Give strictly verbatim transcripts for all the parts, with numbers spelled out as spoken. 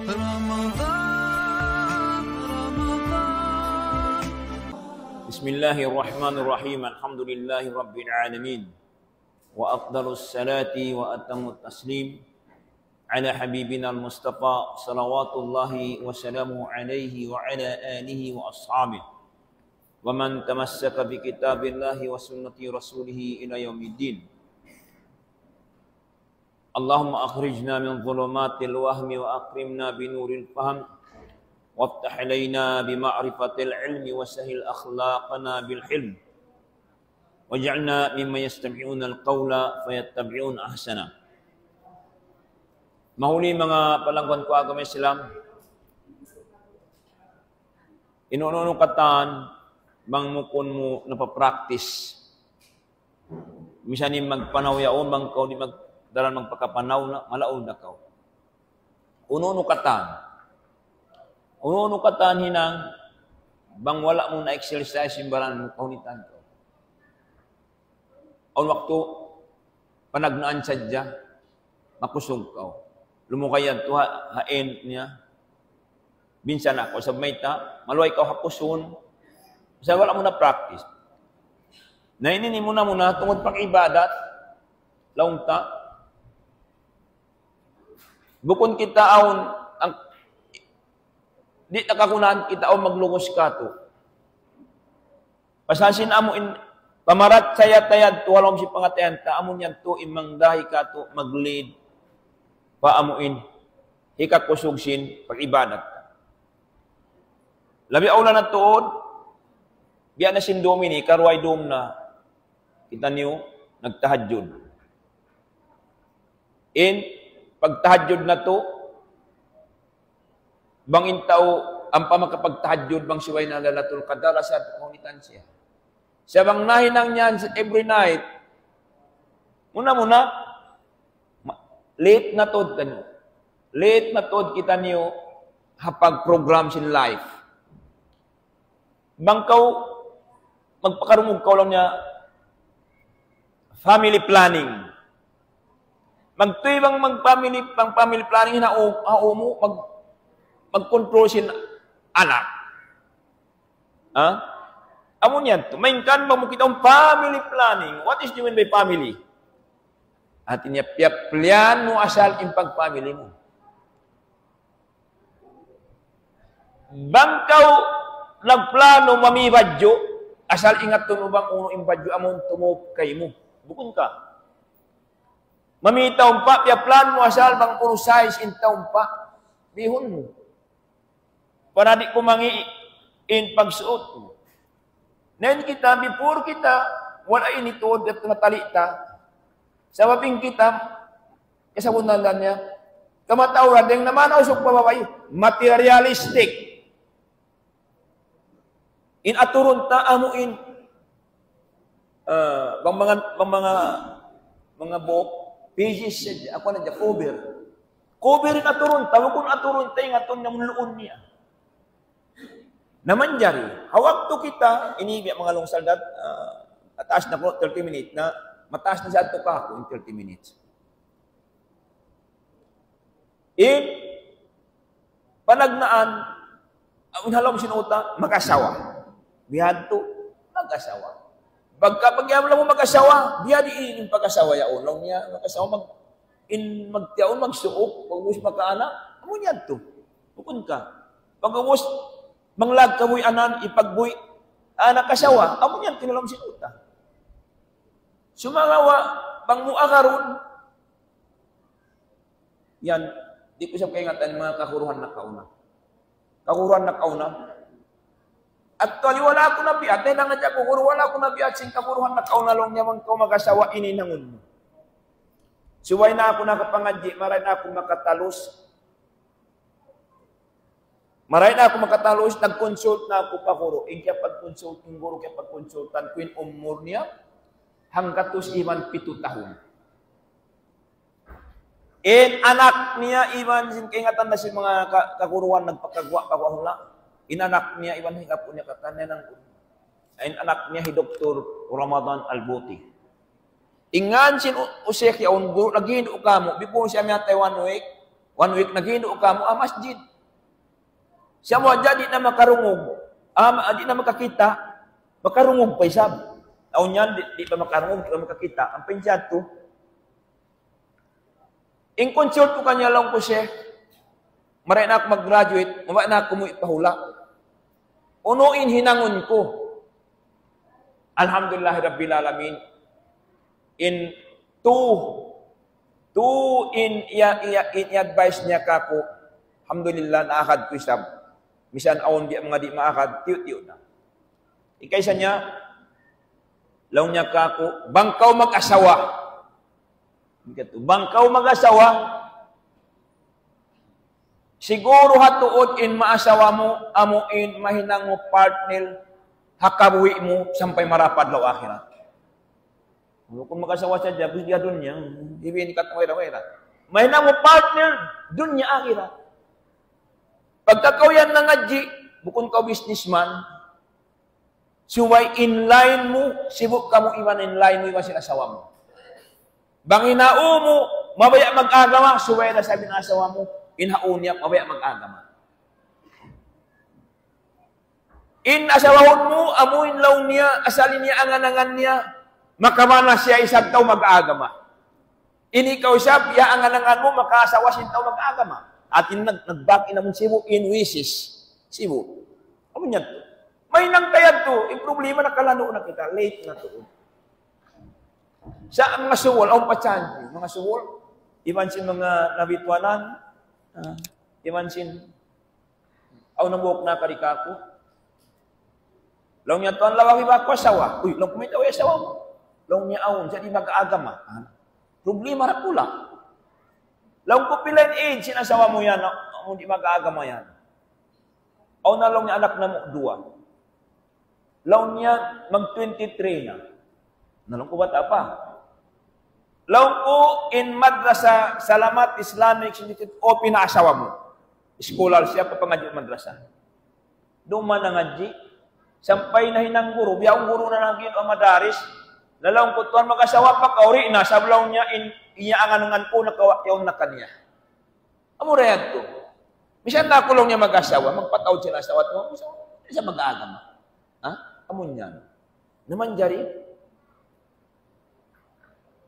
بسم الله الرحمن الرحيم. الحمد لله رب العالمين. وأفضل الصلاة وأتم التسليم على حبيبنا المصطفى صلوات الله وسلامه عليه وعلى آله وأصحابه ومن تمسك بكتاب الله وسنة رسوله إلى يوم الدين. اللهم أخرجنا من ظلمات الوهم وأكرمنا بنور الفهم وافتح علينا بمعرفة العلم وسهل أخلاقنا بالحلم واجعلنا ممن يستمعون القول فيتبعون أحسنه. Mahuli manga palangguan ku agama Islam, in unu-unu katan bang bukun mu napapractice. Misan in magpanaw yaun, bang kaw di' magdaran magpakapanaw na, malaul na kaw. Unu-unu katan. Unu-unu katan hinang, bang wala' mu na-exercise in baran mu, kahunitan kaw. Awn waktu, panagnaan sadja, makusug kaw. Lumugay yadtu ha, ha end niya. Minsan aku, sabab mayta', maluhay kaw ha pusun. Sa' wala' mu na-practice. Na ini in muna-muna, tungud pag-ibadat, laung ta. Bukun kita awn, ang, di' ta kagunahan kita awn maglugus katu'. Pasal sin amu in pamarachaya ta yadtu ha lawm sin pangatayan ta, amu in yadtu in mangdahi katu' mag-lead pa amu in hikakusug sin pag-ibadat. Labi awla na tuud, biya' na sin dum ini, karuway dum na kitaniyu nagtahajjud. In pagtahajjud natu', bang in tau ampa makapagtahajjud bang subay na Lailatul Qadar, asal kahunitan siya. Sa' bang nahinang niya every night, muna-muna, ma-, late na tuud kaniyu. Late na tuud kitaniyu ha pag-program sin life. Bang kaw magpakarungug kaw laung niya family planning. Magtuy bang mag-family, bang family planning na u-, ha umu, mag-, mag-control sin anak. Ha? Amu niyan tu. Main kan bang mu kita' family planning. What is do you mean by family? Hati niya, piyaplian mu asal in pag-family mu. Bang kaw nagplano mami badju', asal ingat tu bang unu in badju' amun tumup kaymu. Bukun ka. Mami taumpa', piyaplano mu asal bang unu size in taumpa'. Bihun mu. Para di' kumangi' in pagsuut mu. Na in kita, before kita, wala' ini tuud at matali ta. Sabab in kita, kasabunnalan niya, kamatauran, dayng na man usug pa babai, materialistic. In aturun ta amu in, ah, bang manga, bang manga, manga buhuk, pages sadja, aku na dyan, cover. Cover in aturun ta, bukun aturun ta, in aturun niya, luun niya. Na manjari, ha waktu kita, ini biya' manga lungsal dat, ah, mataas na ku, thirty minutes na, mataas na sa' atu pa aku in thirty minutes. In panagnaan, awn ha lawm sin utak, mag-asawa. Bihadtu, mag-asawa. Pagka pag-iyaw laung mu mag-asawa, biya' diin in pag-asawa yaun. Laung niya, mag-asawa, mag-, in magtiyaun, magsuuk, pag-ubus makaanak, amu niyan tu. Bukun ka. Pag-ubus, manglag kabuhi' anan, ipagbuhi', anak asawa, amu niyan tu in ha lawm sin utak. Sumagawa', bang mu agarun, yan, di' ku isab kaingatan manga kaguruhan nakauna. Kaguruhan nakauna. Actually, wala' aku nabiat. Dayn ha ngadji' aku guru, wala' aku nabiat sin kaguruhan nakauna laung niya bang kaw mag-asawa ini hinangun mu. Subay na aku nakapangadji', maray na aku makatalus. Maray na aku makatalus, nag-consult na aku pa guru. In kiyapag-consult, in guru kiyapag-consultan ku in umur niya, hanggatus iban pitu tahun. In anak niya iban sin kaingatan na sin manga ka-, kaguruhan nagpakaguwa' pa guwa' hula'. In anak niya iban hikapu niya katan niya nang in anak niya hi Doktor Ramadan Albuti. In ngan sin u-, usik yaun guru lagi hindu' kamu, before siya miyatay one week, One week naghindu' kamu ha masjid. Siya mu hadja di' na makarungug. Ah, ma-, di' na makakita'. Makarungug pa isab. Awn yan, di', di' pa makarungug, di' pa makakita'. Ampa in siya tu. In consult ku kaniya laung ku, "Sheikh, mari na aku mag-graduate, mabaya' na aku mu ipahula'. Unu in hinangun ku?" Alhamdulillah Rabbil Alamin. In tu, tu in iya, iya, in advice niya kaku'. Alhamdulillah, naagad ku isab. Misan awn di' manga di' maagad, tiyu'-tiyu' na. Ikaisa niya, laung niya kaku', "Bang kaw mag-asawa." Bang kaw mag-asawa, siguru ha tuud in maasawa mu, amu in mahinang mu partner, ha kabuhi' mu, sampay marapat law akhirat. Bukun mag-asawa sadja, bus di ha dunya, ibin kat wayra-wayra. Mahinang mu partner, dunya akhirat. Pagka kaw yan nangadji', bukun kaw businessman, subay in line mu, sibu' kamu iban in line mu iban sin asawa mu. Bang in ha u mu, mabaya' mag-agama, subay da isab in asawa mu, in ha u niya, mabaya' mag-agama. In asawahun mu, amu in laung niya, asal in iya angan-angan niya, makamana siya isab tau mag-agama. In ikaw isab, iya angan-angan mu, makaasawa sin tau mag-agama. Hati nag-, nagbak in amun sibu', in wishes. Sibu'. Amu niya tu. Mahinang kaya tu, in problema nakalanu' na kita, late na tu. Sa' manga suwul, awn pa chance, manga suwul, iban sin manga nabituanan, ah, iban sin, awn nabuuk na kari kaku'. Laung niya, "Tuwan, lawagi ba aku asawa?" "Uy," laung ku, "mayta' way asawa mu?" Laung niya, "Awn, sa' di' mag-agama." Ah, problema ra pula. Laung ku, "Pila in age sin asawa mu yan, amu di' mag-agama yan?" "Awn na," laung niya, "anak namu' duwa." Laung niya, "Mag twenty-three na." Na laung ku, "Bata' pa." Laung ku, "In madrasa Salamat Islamic Institute, open na asawa mu. Scholar siya, papangadji' madrasa." Duman nangadji', sampay nahinang guru, bihaun guru na nagin o madaris. Na laung ku, "Tuwan, mag-asawa pa kaw?" "Di' na," sabab laung niya, "In, iya angan-angan ku, nakawa' yaun na kaniya." Amu ra yadtu. Misan na aku laung niya mag-asawa, magpataud sin asawa, tuwan, misan, misan mag-agama. Ha? Amu niyan. Na manjari,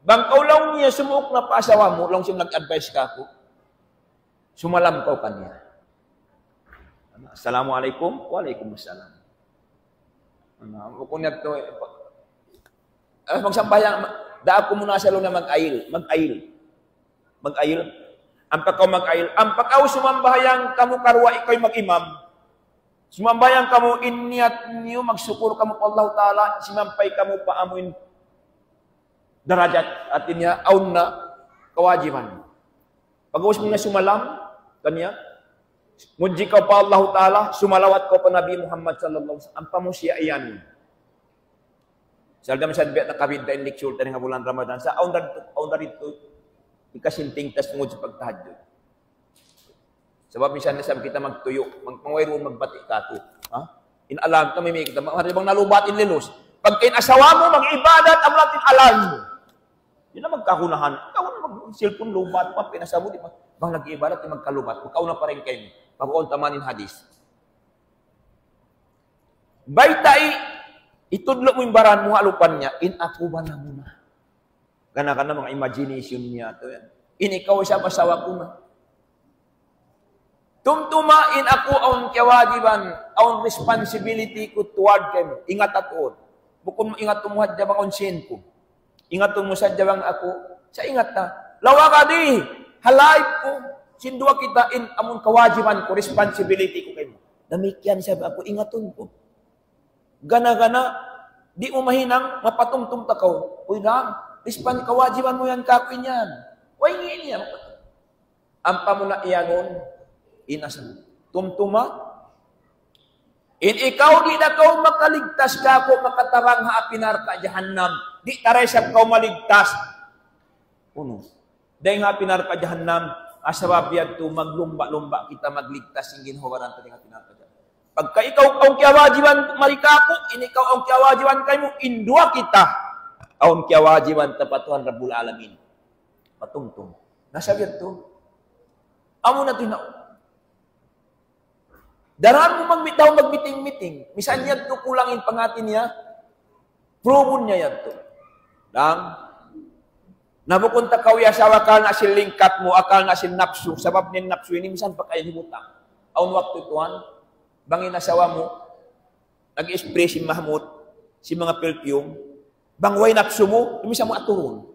bang kaw laung niya sumuuk na pa asawa mu, laung siya nag-advise kaku', sumalam kaw kaniya. "Assalamu alaykum." "Wa alaykum assalam." Ano, bukun niya tu, eh, pa-, ah, magsambahayang, ma-, da aku muna sa laung niya mag-ayil, mag-ayil. Mag-ayil. Ampa kaw mag-ayil. Ampa kaw sumambahayang kamu karuwa, ikaw in mag-imam. Sumambahayang kamu, in niyat niyu, magsukur kamu pa Allah Ta'ala, simampay kamu pa amuin darajat, hati niya, awn na kawajiban. Pag'ubus mu na sumalam kaniya, mudji kaw pa Allah Ta'ala, sumalawat kaw pa Nabi Muhammad sallallahu alayhi wasallam, ampa mu siya iyanun. Sa' da misan biya' nakabidda' in lecture ta dayn ha bulan Ramadan. Sa' awn da ditu, awn da ditu, hikasinting ta tungud sin pagtahajjud. Sabab misan na isab kita magtuyu', mag-, mawayruun magbati' katu'. Ha? In alarm, tamimi kita, ma-, bang nalubat in lilos. Pagka in asawa mu mag-ibadat, amuna in alarm mu. Di' na magkagunahan. Ikaw na mag-cellphone, lubat pa, pinasabu, di' ba? Bang nag-ibadat, di' magkalubat. Ikaw na pa rin kayo. Pag-uun taman in hadis. Baytai, itudlu' mu in baran mu ha alupan niya, in aku ba na muna. Kana-kana manga imagination niya tu yan. In ikaw isab asawa ku na. Tumtuma in aku awn kiyawajiban, awn responsibility ku toward kaymu. Ingat atuun. Bukun ingat mu hadja bang awn sin ku. Ingatun mu sadja bang aku, sa' ingat ta. Laung ku di, ha life ku, sin duwa kita in amun kawajiban ku, responsibility ku kaymu. Damikkiyan isab aku, ingatun ku. Gana-gana, di' mu mahinang, mapatumtum ta kaw. Uy, dang, respon-, kawajiban mu yan kaku' in yan. Way ngi' niya, mapatumtum. Ampa mu na iyanun, in asal. Tumtuma. In ikaw di' da kaw makaligtas kaku', makatabang ha api narka' jahannam. Di' da isab kaw maligtas. Unu? Dayn ha api narka' jahannam, ha sabab yadtu maglumba'-lumba' kita magligtas sin ginhawa-baran ta dayn ha api narka' jahannam. Pagka ikaw, awn kiyawajiban mari kaku', in ikaw awn kiyawajiban kaymu, in duwa kita, awn kiyawajiban ta pa Tuhan Rabbul Alamin. Patumtum. Na sabab yadtu, Amu na tuh na. Darahan mu magmi-, daw magmiting-miting. Misan yadtu kulang in pangati niya, prove niya yadtu. Dang, na bukun ta kaw iyasawa, akal na sin lingkat mu, akal na sin napsu, sabab in napsu ini misan pa kaw hibutang. Awn waktu tuwan, bang in asawa mu, nag-spray sin mahmud, sin manga perfume, bang way napsu mu, misan mu aturun.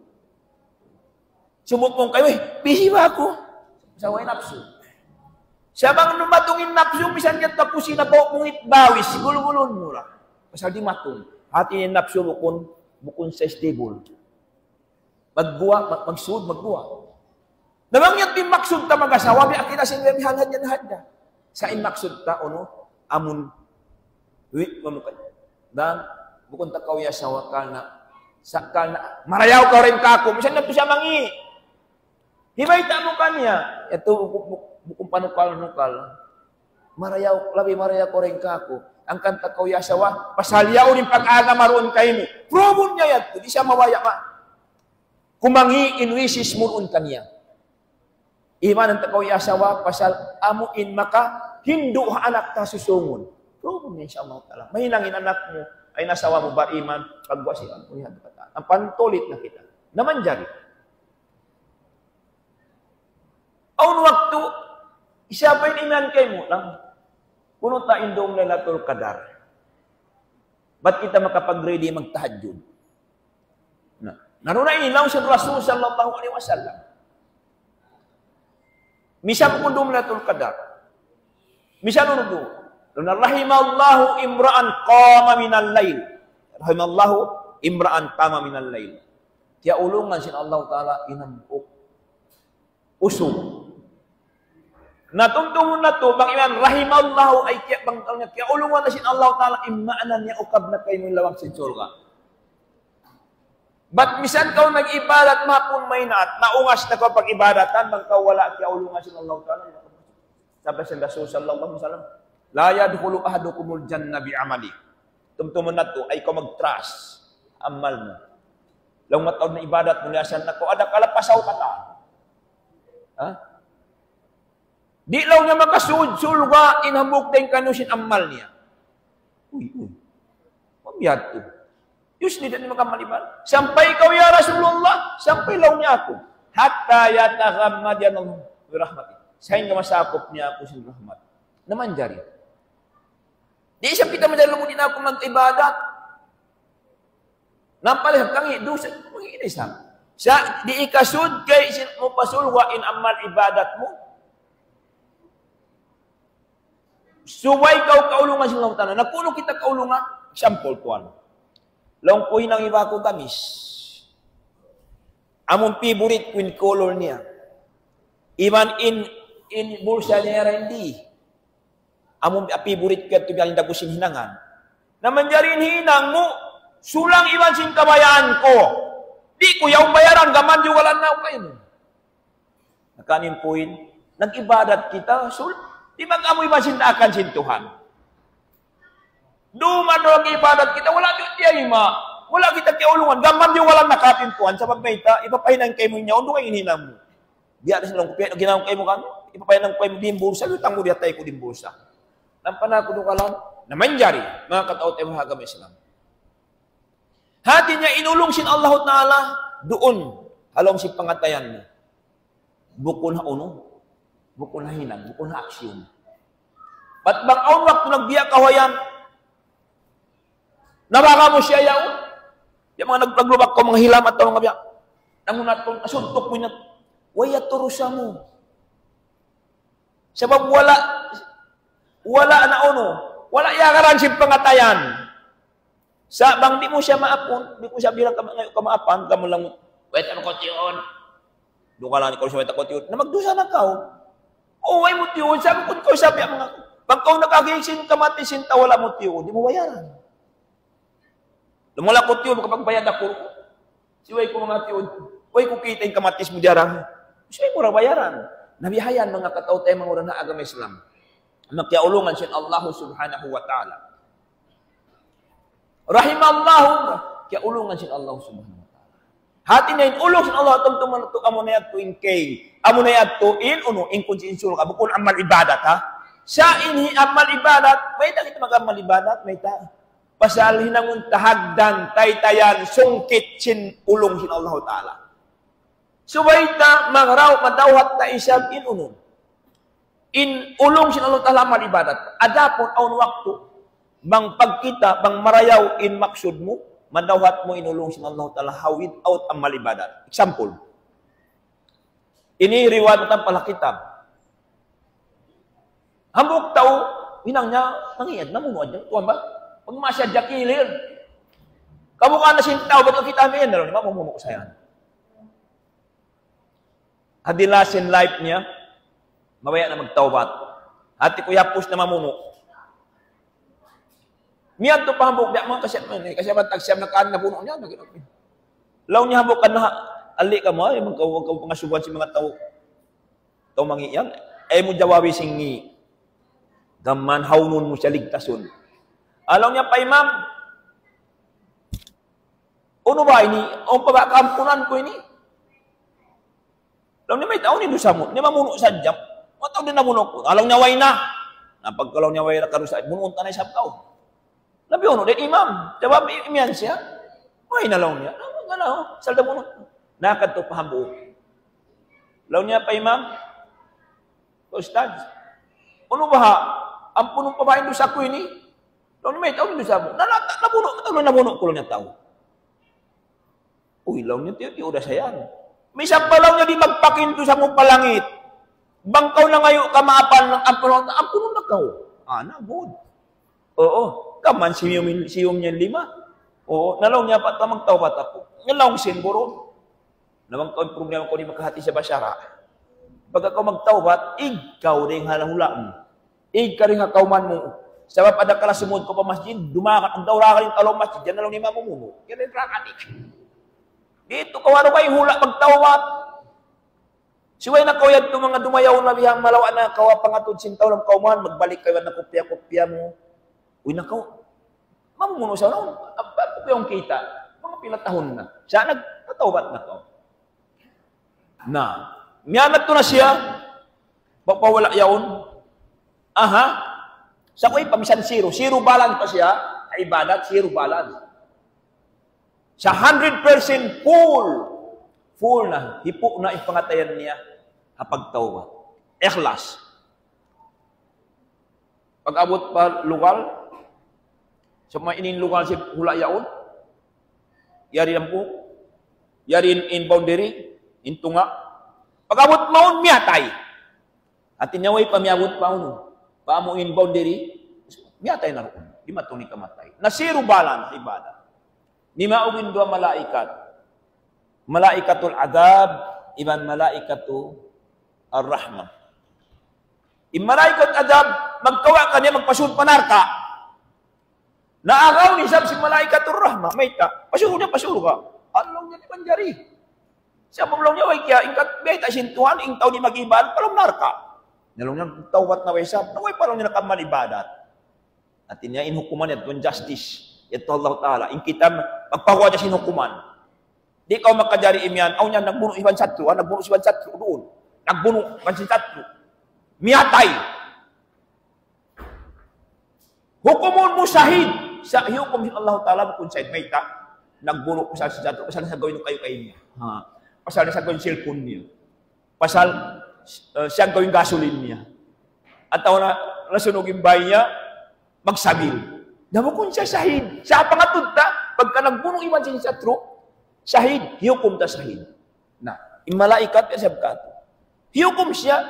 Sumuk mu kaw, "Eh, busy ba aku?" Sa' way napsu. Sa' bang dumatung in napsu, misan ka ha kusina, bau' mu in bawis, gulgulun mu ra. Pasal dimatung. Hati in napsu bukun, bukun sa stable. Magguwa', mag-, magsud, magguwa'. Na bang yan in maksud ta mag-asawa, biya' kita sin biya' hadja na hadja. Sa' in maksud ta, unu, amun, wi, mamukan. Dan, bukun ta kaw iyasawa karna', sa' karna', marayaw kaw dayn kāku'. Misan na tuud siya mangi'. Hibayta' mu kaniya, yadtu bu-, bu-, bukun panukal-nukal. Marayaw, labi marayaw kaw dayn kāku'. Hangkan ta kaw iyasawa, pasal yaun in pag-agama duun kaymu. Prove niya yadtu, di' siya mabaya' ba. Kumangi' in wisis mu duun kaniya. Imanan ta kaw iyasawa, pasal amu in makahindu' ha anak ta susūngun. Prove niya, insya Allah Ta'ala. Mahinang in anak mu, ay in asawa mu bariman, pagwasian mu, yan, kata. Ampa tulit na kita. Na manjari. Awn waktu, isab pa in imiyan kaymu, laung, kunu' ta in dum Laylatul Qadar. Bat kita makapag-ready magtahajjud. Na, nanu na ini laung sin Rasul sallallahu alayhi wasallam. Misan kunu' dum Laylatul Qadar. Misan unu du. Laung niya, رحم الله امرأ قام من الليل. رحم الله امرأ قام من الليل. Kiyaulungan sin Allah Ta'ala in hambuuk usug. Na tumtumun natu', bang imiyan رحم الله, ay kiya-, bang, bang kiyaulungan na sin Allah Ta'ala, in maana niya ukab na kaymu in lawang sin surga'. Bat misan kaw nag-ibadat mahapun maynaat, naungas na kaw pag-ibadatan, bang kaw wala' kiyaulungan sin Allah Ta'ala. Sabda sin Rasul sallallahu alayhi wasallam, لا يدخل أحدكم الجنة بعمله. Tumtumun natu', ay kaw mag-trust, amal mu. Laung mataud na ibadat mu, liyasan na kaw, ada kalapasaw katan. Ha? Di' laung niya makasud surga' in hambuuk dayn kaniyu sin amal niya. Uy, uy. Mabiyadtu. Yus, di' na makamal ibadat. Sampay kaw, ya Rasulullah, sampay laung niya aku. حتى يتغمدني الله برحمته. Sahingga masakup niya aku sin rahmat. Na manjari. Di' sa kita manjari laung mu di' na aku mag-ibadat. Nampalih kang dusa, mangi' na isab. Sa' di' hikasud kay sin mu pa surga' in amal ibadat mu. Subay kaw kaulungan sin Allah Ta'ala. Na kunu' kita kaulungan, example tuwan. Laung ku hinang iba ku gamis. Amun favorite ku in color niya. Iban in, in bulsa niya ra in di. Amun favorite ku yadtu biya' in dagu sin hinangan. Na manjari in hinang mu, sulang iban sin kabayaan ku. Di' ku yaun bayaran, gam manjugalan na aku kaymu. Nakanim puin, nag-ibadat kita, sul-, di' mag-amu iban sin daakan sin Tuhan. Duman daw nag-ibadat kita, wala' di' tiyayma', wala' kita kiyaulungan, gam manjugalan na kaw sin Tuhan, sabab mayta', ipapahinang kaymu niya, undung in hinang mu. Biya' da sin laung ku, piya' ginawang kaymu kami, ipapahinang kaymu dimbulsa, lutang mu di' ha taykud dimbulsa. Nampa na aku dugalan, na manjari, manga kataw-taymanghuran ha agama Islam. Hati niya in ulung sin Allahu Ta'ala, duun, ha lawm sin pangatayan mu. Bukun ha unu, bukun ha hinang, bukun ha aksyon. Bat bang awn waktu nagbiya' kaw ha yan, nabaga mu siya yaun. Yan manga nag-, naglubak kaw manga hilam atawa manga biya'. Namunat kaw, nasuntuk mu yan. Way yadtu dusa mu. Sabab wala', wala' na unu, wala' iyagaran sin pangatayan. Sa' bang di' mu siya maapun, di' mu siya bilang kama-, ngayu' kamaapan, kamu lang, "Wait, aku tiyon." Dugalan kaw sa wait aku tiyon. Na magdusa na kaw. O, way mu tiyon, sa' bukun kaw sabi ang mga, bang kaw nakaging sin kamati sin tau, wala' mu tiyon, di' mu bayaran. Lumula ku tiyon, makapagbayad aku. Siway ku manga tiyon, way ku kita' in kamatis mu diyara. Siway ku ra bayaran. Na bihayan manga kataw-taymanghuran ha agama Islam. Makiyaulungan sin Allah Subhanahu wa Ta'ala. Rahimallahu, kiyaulungan sin Allah Subhanahu wa Ta'ala. Hati niya in ulung sin Allah tumtuma natu' amuna yadtu in kay. Amuna yadtu in unu, in kunsi in surga'. Bukun amal ibadat, ha? Sa' in hi amal ibadat, mayta' kita mag-amal ibadat, mayta'. Pasal hinangun ta hagdan, taytayan, sungkit sin ulung sin Allah Ta'ala. Subay ta magraw, madawhat ta isab in unu. In ulung sin Allah Ta'ala amal ibadat. Adapun awn waktu, bang pagkita', bang marayaw in maksud mu, madawhat mu in ulung sin Allah Ta'ala ha without amal ibadat. Example. Ini riwayat tentang pala kitab. Hambuuk tau, hinang niya, mangiyan, namunu' hadja, tuwan ba? Pag masya hadja kilir. Kamu ka na sin tau, baga kita' miyan, laung niya, mamunu' ku sa yan. Hati niya sin life niya, mabaya' na magtawbat. Hati ku yapus na mamunu'. Miyadtu pa hambuuk, biya' manga kasi, kasi man, tagsiyam na kaan na bunu' niya, nag-, laung niya hambuuk kan na, ali kamu, ay, magkaw-, magkaw-, pangasubuhan sin manga tau. Tau mangiyan, ay mu jawabi sin ngi'. Gam mayan hawnun mu siya ligtasun. Ah, laung niya pa imam, unu ba ini? Unu pa ba kaampunan ku ini? Laung niya, mayta' unu in dusa mu? Niya mamunu' sadja. Mataud in namunu' ku. Ah, laung niya, way na. Na pagka laung niya, way na karusa, bunuun ta na isab kaw. Labi unu, dayn imam. Jawab, i-, imiyan siya. Way na laung niya. Ah, wala, oh. Salda bunu'. Nakadtu pa hambuuk. Laung niya pa imam, Ustadz, unu baha'? Ampunun pa baha' in dusa ku ini? Laung niya, mayta' unu in dusa mu? Na, na, na, nabunu', nabunu' ku laung niya tau. Uy, laung niya, tiyu'-tiyu' da sa yan. Misan pa laung niya di' magpakintu sa mu pa langit. Bang kaw nangayu' kamaapan, ampunun, ampunun na kaw. Ah, na, good. Oo, kaman siyum, siyum niya lima. Oo, na laung niya pa, ta magtawbat aku. Nga laung sin guru. Na bang kaw problema kaw di' makahati sa basara. Pagka kaw magtawbat, ig kaw dayn ha hula' mu. Ig kaw dayn ha kawman mu. Sabab adakala sumud kaw pa masjid, dumaka, magdaura ka dayn ha lawm masjid, yan na laung niya mamunu'. Yan na in rakatik. Didtu kaw, anu kaw, hula' magtawbat. Subay na kaw yadtu manga dumayaw na biya' malawa' na kaw ha pangatud sin tau ha lawm kawman, magbalik kaw iban na kupiya-kupiya mu. Uy na kaw, mamunu' sa laung, apa, apa kaw kita'? Manga pila tahun na. Sa' nagpatawbat na kaw. Na, miyanat tu na siya, pagpawala' yaun. Aha. Sa' kuy pa misan zero. Zero balance pa siya. Ha ibadat, zero balance. Sa' hundred percent full. Full na. Hipu' na in pangatayan niya. Ha pagtawbat. Ikhlas. Pag-abut pa lugal, sa' ma ini in lugal sin hula' yaun, yari in pu-, yari in, in boundary, in tunga'. Pag-abut mawn, miyatay. Hati niya way pa miyabut pa unu, pa amu in boundary, miyatay na duun. Di' matuni kamatay. Na zero balance ibadat. Nimaug in duwa malaikat. Malaikatul adhab, iban malaikatu ar-rahmah. In malaikat adhab, magkawa' kaniya, magpasud pa narka'. Na agaw in isab sin malaikatur rahmah, mayta'? Pasud niya, pasud ka. Laung niya, di' manjari. Sabab laung niya, way kiya, in kat-, bayta' sin Tuhan, in tau di' mag-ibadat, pa lawm narka'. Na laung niya, tawbat na way isab, na way pa laung niya nakamal ibadat. Hati niya, in hukuman yadtu, in justice. Yadtu Allah Ta'ala. In kita, magpaguwa' sin hukuman. Di' kaw makajari imiyan, awn niya nagbunu' iban satru', ah, nagbunu' iban satru' duun. Nagbunu' iban sin satru'. Miyatay. Hukumun mu shahid. Sa' hiyukum sin Allah Ta'ala bukun shahid, mayta'? Nagbunu' pasal sin satru', pasal sa gawin kayu-kayu niya. Ha. Pasal sa gawin cellphone niya. Pasal, eh, siya gawin gasolin niya. Atawa na, nasunug in bay niya, magsabil. Na bukun siya shahid. Sa' pangatud ta, pagka nagbunu' iban sin satru', shahid, hiyukum ta shahid. Na, in malaikat ya sabkat. Hiyukum siya,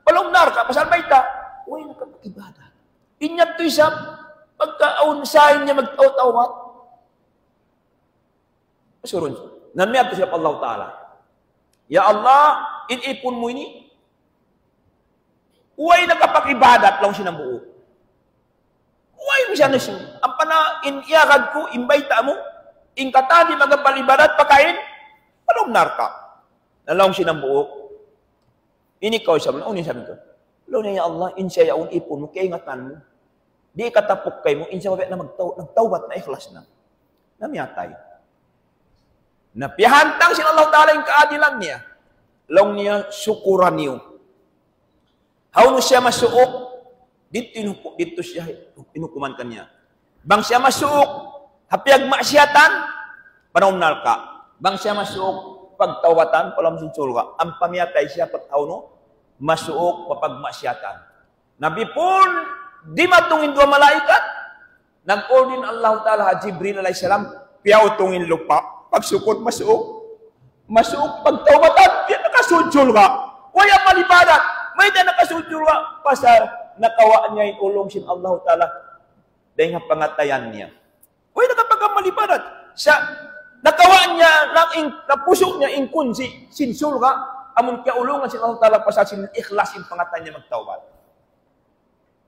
pa lawm narka', pasal mayta'? Way nakapag-ibadat. In yadtu isab, pagka awn sign niya magtawbat. Pasurun. Na miyadtu siya pa Allah Ta'ala. Ya Allah, in ipun mu ini, way nakapag-ibadat laung sin hambuuk. Way misan na siya. Ampa na in iyagad ku, in bayta' mu, in katan di' mag-amal ibadat, pakain, pa lawm narka'. Na laung sin hambuuk. Ini kaw isab, unu isab itu. Laung niya, "Ya Allah, in siya yaun ipun mu, kaingatan mu. Di' katapuk kaymu, in siya mabiya' na magtaw-, nagtawbat na ikhlas na. Na miyatay." Na piyahantang sin Allah Ta'ala in kaadilan niya. Laung niya, sukuran niyu. Hawnu siya masuuk, didtu in huku-, didtu siya in hukuman kaniya. Bang siya masuuk, ha piyagmaksiyatan, pa lawm narka'. Bang siya masuuk, pagtawbatan, pa lawm sin surga'. Ampa miyatay siya, pa hawnu, masuuk, pa pagmaksiyatan. Na before dimatung in duwa malaikat, nag-order in Allah Ta'ala ha Jibril alayhis salam, piyautung in lupa'. Pagsukut masuuk. Masuuk pagtawbatan, di' nakasud surga'. Way amal ibadat, mayta' nakasud surga'? Pasal nakawa' niya in ulung sin Allah Ta'ala dayn ha pangatayan niya. Way nakapag-amal ibadat. Sa' nakawa' niya, na in, napusuk niya in kunsi' sin surga', amun kiyaulungan sin Allah Ta'ala pasal sin ikhlas in pangatayan niya magtawbat.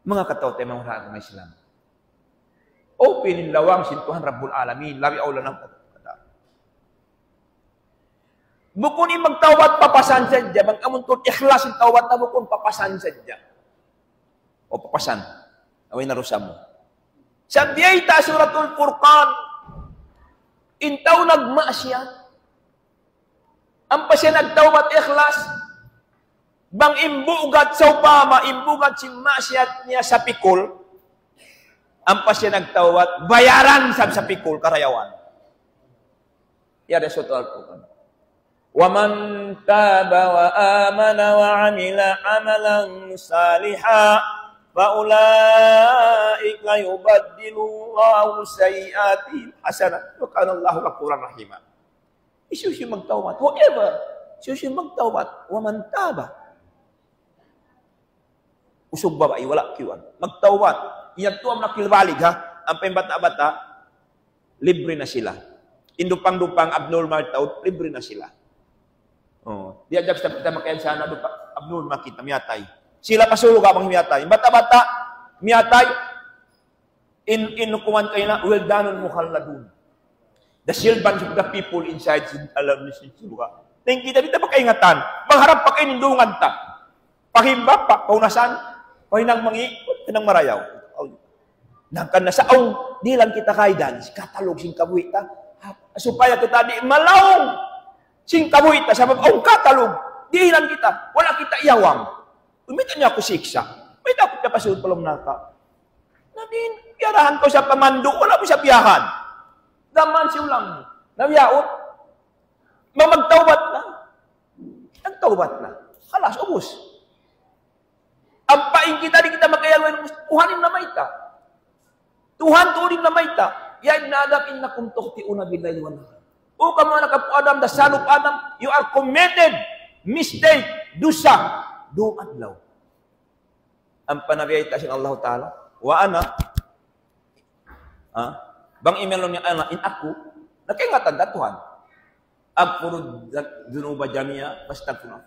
Manga kataw-taymanghuran ha agama Islam. Open in lawang sin Tuhan Rabbul Alamin, labi awla na. Bukun in magtawbat papasan sadja, bang amun tuud ikhlas in tawbat ta bukun papasan sadja. O papasan, way na dusa mu. Sa' biyayta' Suratul Furqan, in tau nagmaksiyat, ampa siya nagtawbat ikhlas, bang in bugat sawpama, in bugat sin maksiyat niya sapikul, ampa siya nagtawbat, bayaran isab sapikul karayawan. Ya, da Suratul Furqan. ومن تاب وآمن وعمل عملا صالحا فأولئك يبدل الله سيئاتهم حسنات وكان الله غفورا رحيما. Hisiyu-siyu magtawbat. Whoever, hisiyu-siyu magtawbat. ومن تاب. Usug babai, wala' kiyuan. Magtawbat. In yadtu amu na kil balig, ha? Ampa in bata'-bata', libre na sila. In dupang-dupang abnormal tau, libre na sila. Oh, di' ajak kita, kita makayan sana dupa, abnormal kita, miyatay. Sila pa surga' bang miyatay. In bata'-bata', miyatay. In, in hukuman kaniya, ولدان مخلدون. The children of the people inside sin alam ni sin surga'. Tingki ta, di' ta pakaingatan. Bang harap pakainindungan ta. Pahimba pa, paunasan, pahinang mangi', hinang marayaw. Hangkan na sa awn, dihilan kita kaidan, sin katalug sin kabuhi' ta. Supaya kita di' malaung sin kabuhi' ta, sabab awn katalug, dihilan kita, wala' kita iyawang. Mayta' niya aku siksa'. Mayta' aku piyapasud pa lawm narka'. Na di', piyarahan kaw sa pamandu', wala' mu sa biyahan. Daman siyulang mu. Na biyaun, mamagtawbat na. Nagtawbat na. Khalas, ubus. Ampa in kita di' kita makaiyalu, Tuhan in namayta'. Tuhan tuud in namayta'. يا ابن آدم إنكم تخطئون بالليل والنهار. O kamu anak apu' Adam, the son of Adam, you are committed mistake, dusa, dum adlaw. Ampa na biyayta' sin Allah Ta'ala. وأنا, ha? Bang imiyan laung niya, ana, in aku, na kaingatan ta Tuhan. أغفر الذنوب جميعا فاستغفروه.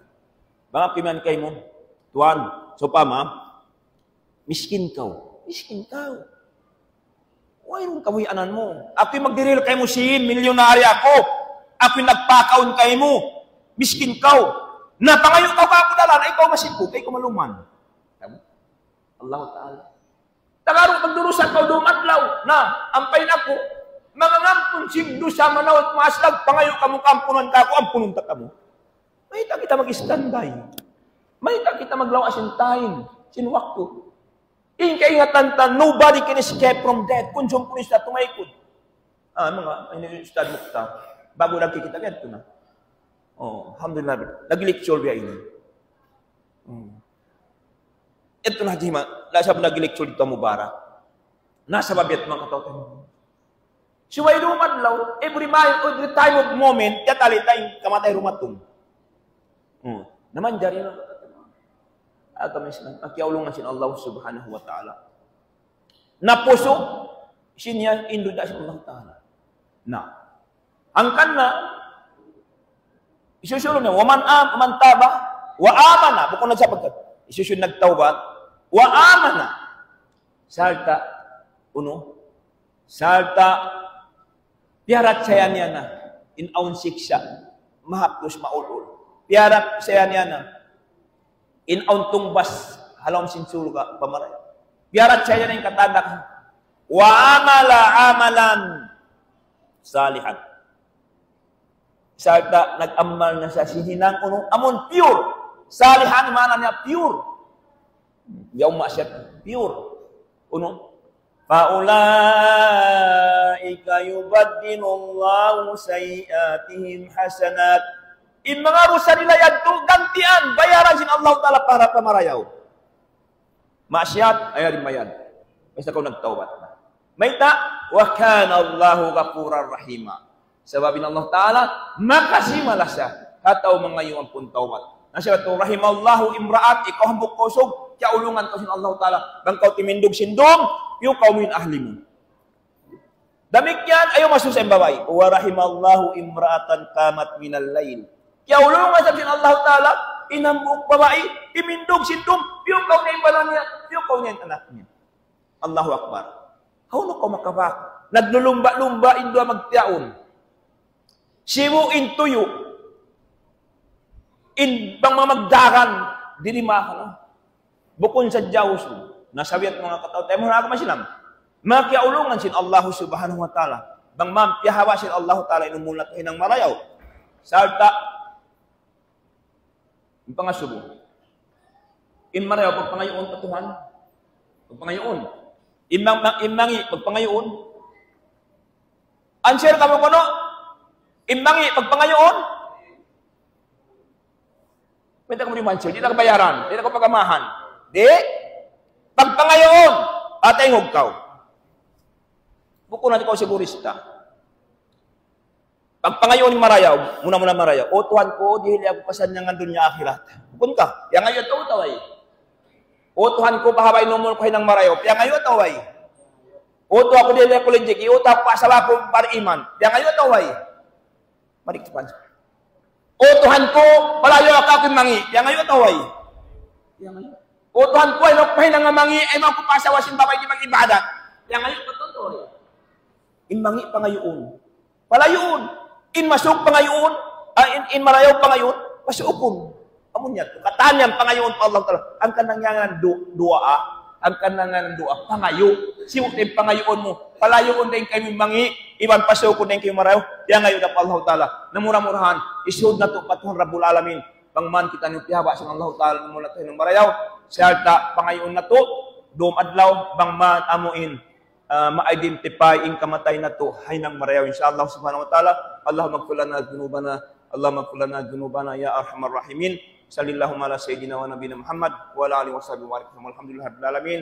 Bang aku imiyan kaymu, Tuhan, sawpama, miskin kaw. Miskin kaw. Wayruun kabuhianan mu. Aku in magdirihil kaymu sin, milyunarya aku. Aku in nagpakaun kaymu. Miskin kaw. Na pangayu' kaw kāku' dalan, ayaw kaw masipu', ayaw kaw maluman. Allahu Ta'ala. Tagaru' magdurusa kaw dum adlaw. Na, ampa in aku, mangangampun sin dusa manawat maaslag, pangayu' kamu kaampunan kāku', ampunun ta kamu. Mayta' kita mag-standby? Mayta' kita maglawa' sin time, sin waktu? In kaingatan ta, nobody can escape from death. Kunjung pulis na tumaykud. Ah, manga, ini Ustad Mukhtar. Bagu' lagi kita, kaya ito na. Oh, alhamdulillah. Nag-lecture biya' ini. Hmm. Ito na, Haji Ma, nasa nag-lecture dito Mubarak. Nasa babiat mga kataw-taymanghuran. Subay dum adlaw, every mile, every time of moment, yatali ta in kamatay dumatung. Hmm. Na manjari na. Agama Islam, kiyaulungan sin Allah Subhanahu wa Ta'ala. Na pusu', sin yan, in duda sin Allah Ta'ala. Na. Hangkan na, isusunod niya, ومن آم-، من تاب وآمن, bukun nagsapagkat. Isusunod nagtawbat, وآمن. Sarta', unu, sarta', piyaratsaya niya na, in awn siksa', mahapus, maul-ul. Piyaratsaya niya na, in awn tungbas, ha lawm sin surga', pamaray. Piyaratsaya niya na in katan, وعمل عملا صالحا. Sarta' nag-amal na siya sin hinang unu, amun pure. Salihan, maana niya pure. Yaun maksiat pure. Unu? فأولئك يبدل الله سيئاتهم حسنات. In manga dusa nila yadtu, gantian, bayaran sin Allah Ta'ala pa marayaw. Maksiat, ayaw da in bayad. Basta kaw nagtawbat na. Mayta', وكان الله غفورا رحيما. Sabab in Allah Ta'ala, makasi malas siya ha tau mangayu' ampun tawbat. Na siya tu, رحم الله امرأة, ikaw hambuuk kaw usug, kiyaulungan kaw sin Allah Ta'ala. Bang kaw timindug sin dum, piyu kaw amu in ahli mu. Damikkiyan, ayaw masusa in babai. ورحم الله امرأة قامت من الليل. Kiyaulungan isab sin Allah Ta'ala, in hambuuk babai, timindug sin dum, piyu kaw niya in bana niya, piyu kaw niya in anak niya. Allahu Akbar. Hawnu kaw makabak? Naglulumba-lumba in duwa magtiyaun. Sibu' in tuyu'. In bang mamagdagan, diri makawa. Bukun sadja usug. Na sabiat manga kataw-taymanghuran ha agama Islam. Manga kiyaulungan sin Allah Subhanahu wa Ta'ala. Bang man piyahaba' sin Allah Ta'ala in umul natu' hinang marayaw. Sarta' in pangasubu. In marayaw, pagpangayuun pa Tuhan. Pagpangayuun. In mang-, mang-, in mangi', pagpangayuun. Answer kamu kunu'. In mangi', pagpangayuun. Mayta' kamu di' ma-answer? Di' na kabayaran. Di' na kaw pagamahan. Di'? Pagpangayuun. Ataingug kaw. Bukun na kaw sigurista. Pagpangayuun in marayaw, muna-muna marayaw. O Tuhan ku, dihili aku kasannyangan dunya akhirat. Bukun ka, piyangayu' atawa way? O Tuhan ku, pahaba' in umul ku hinang marayaw. Piyangayu' atawa way? O Tuhan ku, dihili aku linjiki. O Tuhan ku, asawa aku bariman. Piyangayu' atawa way? Mari kita pansa. O Tuhan ku, palayu' aku sin mangi'. Piyangayu' atawa way? Piyangayu'. O Tuhan ku, ayaw aku mahinang mangi', ayaw aku paasawa sin babai di' mag-ibadat. Piyangayu' atawa way? In mangi' pangayuun. Palayuun. In masuuk pangayuun, ah, in, in marayaw pangayuun, pasuukun. Amu niya tu. Katan yan pangayuun pa Allah Ta'ala. Hangkan na yan du-, duwaa. Hangkan na yan duwaa. Pangayu'. Sibu' in pangayuun mu. Palayuun dayn kaymu in mangi', iban pasuukun dayn kaymu in marayaw. Piyangayu' da pa Allah Ta'ala. Na mura-murahan, isud natu' pa Tuhan Rabbul Alamin. Bang man kitaniyu piyahaba' sin Allah Ta'ala, na mura natu' hinang marayaw. Sarta' pangayuun natu', dum adlaw, bang man amu in ah, ma-identify in kamatay natu' ha hinang marayaw, insha Allah subhanahu wa ta'ala. اللهم اغفر لنا ذنوبنا، اللهم اغفر لنا ذنوبنا يا أرحم الراحمين. صلى الله على سيدنا ونبينا محمد وعلى آله وصحبه وبارك وسلم. والحمد لله رب العالمين.